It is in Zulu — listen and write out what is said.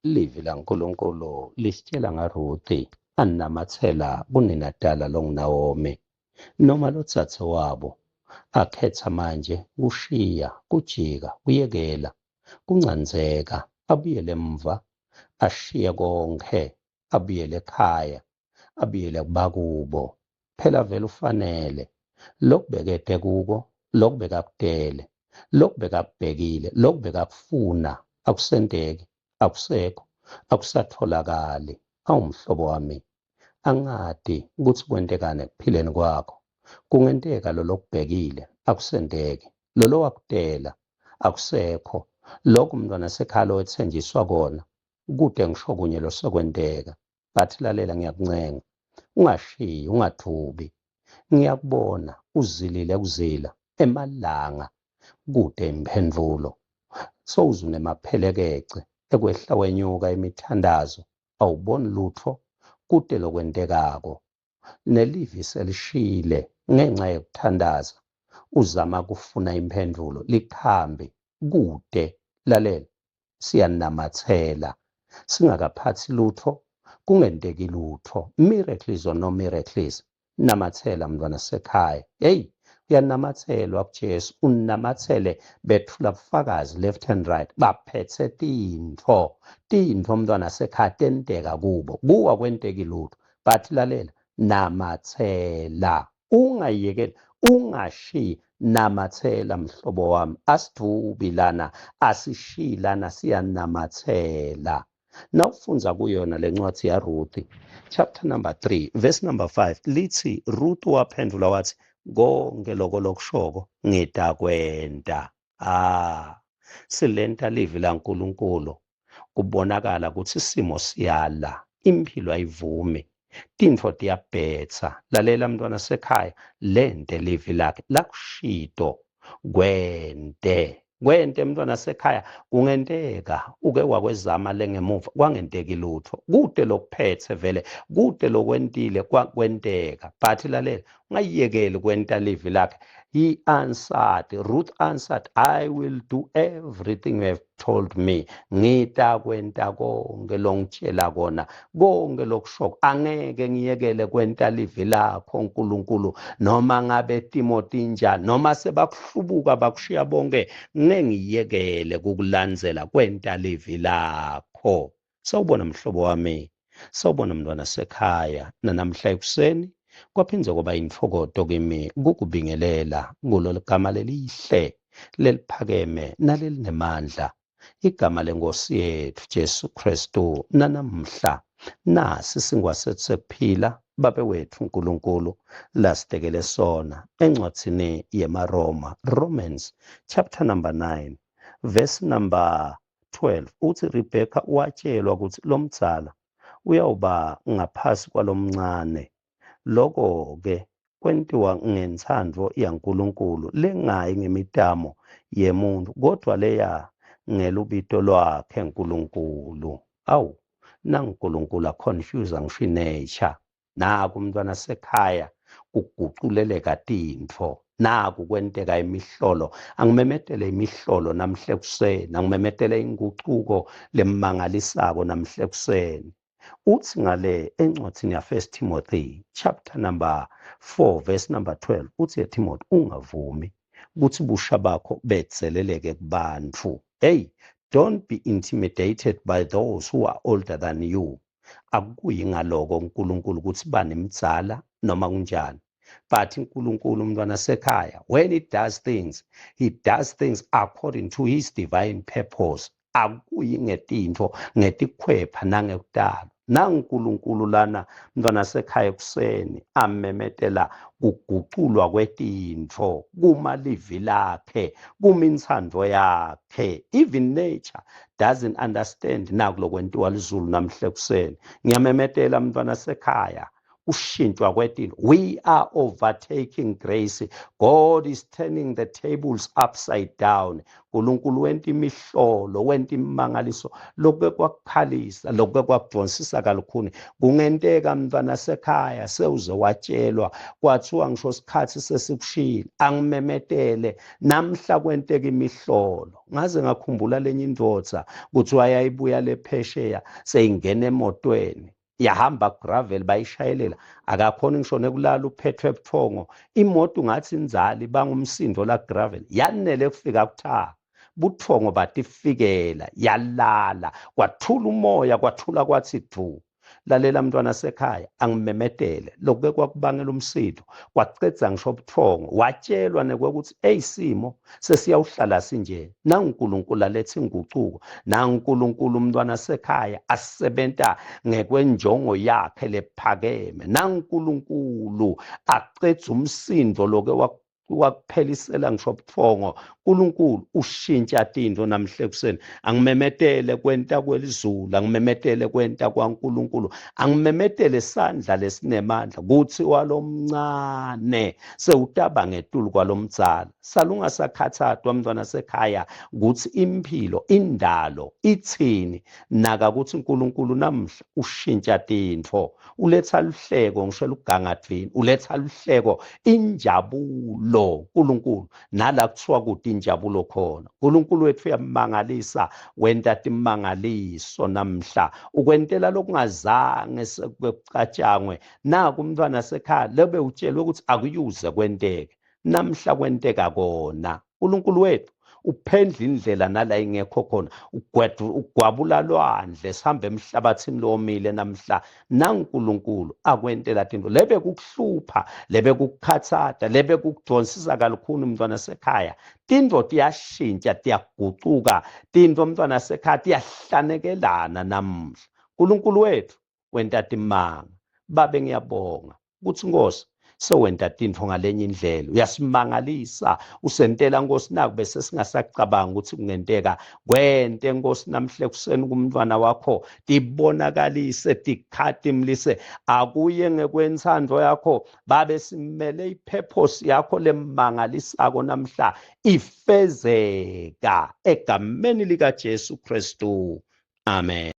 Livi laNkulunkulu lisitshela ngaRuthi anamathela kuninatala longuNawomi noma lotsatse wabo akhetha manje kushiya, kujika, kuyekela, kuncandzeka, abuyele emva, ashiye konke, abuyele ekhaya, abuyele kubakubo. Phela vele ufanele lokubekede kuko, lokubekakudele, lokubekakubhekile, lokubekakufuna akusenteki, akusekho, akusatholakali. Awumhlobo wami, angadi ukuthi kwentekani ekuphileni kwakho. Kungenteka lo lokubhekile akusenteki, lolo wakudela akusekho, lokho umntwana sekhaya lowethenjiswa kona kude ngisho kunye losekwenteka. But lalela, ngiyakuncenga, ungashiyi, ungathubi. Ngiyakubona uzilile kuzila emalanga kude imphendvulo, sowuze unemaphelekece ekwehla wenyuka imithandazo, awuboni lutho kude lokwentekako, nelivi selishile ngenxa yokuthandaza uzama kufuna imphendvulo, likhambi kude. Lalela, siyanamathela singakaphathi lutho, kungenteki lutho, miracles or no miracles, namathela mntwana sekhaya. Hey, uyanamathelwa kuJesu, unamathele, bethula bufakazi left and right, baphethe tintfo tintfo mntwana sekhaya, tenteka kubo, kuwa kwenteki lutho. But lalela, namathela, ungayekeli, ungashiyi, namathela mhlobo wami. Asidubi lana, asishiyi lana, siyanamathela. Nawufundza kuyona le ncwadi yaRuth chapter number 3 verse number 5, lithi Ruth waphendula wathi, konke lokho lokushoko ngitakwenta. Ah, silenta livi laNkulunkulu, kubonakala ukuthi isimo siyala, impilo ayivumi, tintfo tiyabhetsa. Lalela mntwana sekhaya, lente livi lakhe lakushito, kwente kwente mntwana sekhaya. Kungenteka uke wakwezama lengemuva, kwangenteki lutho, kude lokuphethe vele, kude lokwentile kwenteka. But lalela, ungayiyekeli kwenta livi lakhe. He answered, Ruth answered, "I will do everything you have told me." Ngitakwenta konke longitshela kona, konke lokushoko, angeke ngiyekele kwenta livi lakho Nkulunkulu, noma ngabe timo tinjani, noma sebakuhlubuka bakushiya bonke, ngeke ngiyekele kukulandzela kwenta livi lakho. Sawubona mhlobo wami, sawubona mntwana sekhaya, nanamhla ekuseni kwaphindze kwaba yintfokoto kimi kukubingelela kulo ligama lelihle, leliphakeme nalelinemandla, igama lenkosi yethu Jesu Kristu. Nanamhla nasi singwa sethu sekuphila Babe wethu uNkulunkulu lasitekele sona encwadzini yemaRoma, Romans chapter number 9 verse number 12. Uthi Rebecca watshelwa ukuthi lomdzala uyawuba ngaphasi kwalomncane. Loko ke kwentiwa ngentsandvo yaNkulunkulu, lengayi ngemitamo yemuntu, kodwa leya ngelubito lwakhe uNkulunkulu. Awu, nanguNkulunkulu aconfuse ngisho nature. Naku umntwana sekhaya kuguculeleka tintfo, naku kwenteka imihlolo. Angimemetele imihlolo namhla ekuseni, angimemetele ingucuko lemangalisako namhla ekuseni. Uthi ngale encwadzini ya 1 Timothy chapter number 4 verse number 12, uthi, "Timothy, ungavumi kuthi busha bakho betseleleke kubantfu." Hey, don't be intimidated by those who are older than you. Akuyi ngaloko uNkulunkulu ukuthi banemdzala noma kunjani, but uNkulunkulu umntwana sekhaya, when he does things, he does things according to his divine purpose. Akuyi ngetintfo ngetikhwepha nangekudala. NanguNkulunkulu lana mntwana sekhaya ekuseni amemetela kuguculwa kwetintfo kuma livi lakhe, kuma intsandvo yakhe. Even nature doesn't understand naku lokwentiwa lizulu namhla ekuseni. Ngiyamemetela mntwana sekhaya. Kushintshwa kwetinto. We are overtaking grace. God is turning the tables upside down. uNkulunkulu wenta imihlolo, wenta imimangaliso, lokhu kwakukhalisa, lokhu kwakudonsisa kalukhuni. Kungenteka mntwana sekhaya sewuze watshelwa kwathiwa ngisho isikhathi sesikushilo, angimemetele namhla kwenteka imihlolo. Ngaze ngakhumbula lenye indoda kuthiwa yayibuya lephesheya, seyingena emotweni, yahamba gravel, bayishayelela, akakhona ngisho nekulala, uphethwe ebuthongo, imoto ungathi inzali bangumsindo la gravel, yanele kufika kuthaka buthongo batifikela, yalala, kwathula umoya, kwathula kwathi du. Lalela mntwana sekhaya, angimemetele lokhu kwakubangela umsindo, kwacedza ngisho ubuthongo, watshelwa nekwekuthi eyisimo sesiyawuhlala sinje. NanguNkulunkulu aletha ingucuko, nanguNkulunkulu umntwana sekhaya asebenta ngekwenjongo yakhe lephakeme, nanguNkulunkulu acedza umsindo loke wakuphelisela ngisho ubuthongo. uNkulunkulu ushintsha tinto namhla ekuseni. Angimemetele kwenta kwelizulu, angimemetele kwenta kwaNkulunkulu, angimemetele sandla lesinemandla kuthi walomncane sewutaba ngetulu kwalomdzala. Salungasakhathatwa mntwana sekhaya kuthi impilo indalo ithini. Naka ukuthi uNkulunkulu namhla ushintsha tintfo, uletha luhleko ngisho lugangadvini, uletha luhleko, injabulo uNkulunkulu nala kuthiwa kude injabulo khona. uNkulunkulu wethu uyamangalisa, wenta timangaliso namhla, ukwentela lokungazange sekucatshangwe. Naku umntwana sekhaya lebe utshelwe ukuthi akuyuze kwenteke, namhla kwenteka kona. uNkulunkulu wethu uphendla indlela nala ingekho khona, ugwabula lwandle sihambe emhlabathini lomile namhla. NanguNkulunkulu akwentela tinto lebe kukuhlupha, lebe kukukhathata, lebe kukudonsisa kalukhuni mntwana sekhaya. Tinto tiyashintsha, tiyagucuka tinto mntwana sekhaya, tiyahlanekelana namhla. uNkulunkulu wethu wenta timanga. Babe, ngiyabonga ukuthi Nkosi sewenta tintfo ngalenye indlela, uyasimangalisa, usentela Nkosi naku bese singasacabanga ukuthi kungenteka. Kwente Nkosi namhle kuseni kumntwana wakho, tibonakalise, tikhatimlise, akuye ngekwenthando yakho babe. Simele ipurpose yakho lemangalisako namhla ifezeka egameni lika Jesu Kristu, amen.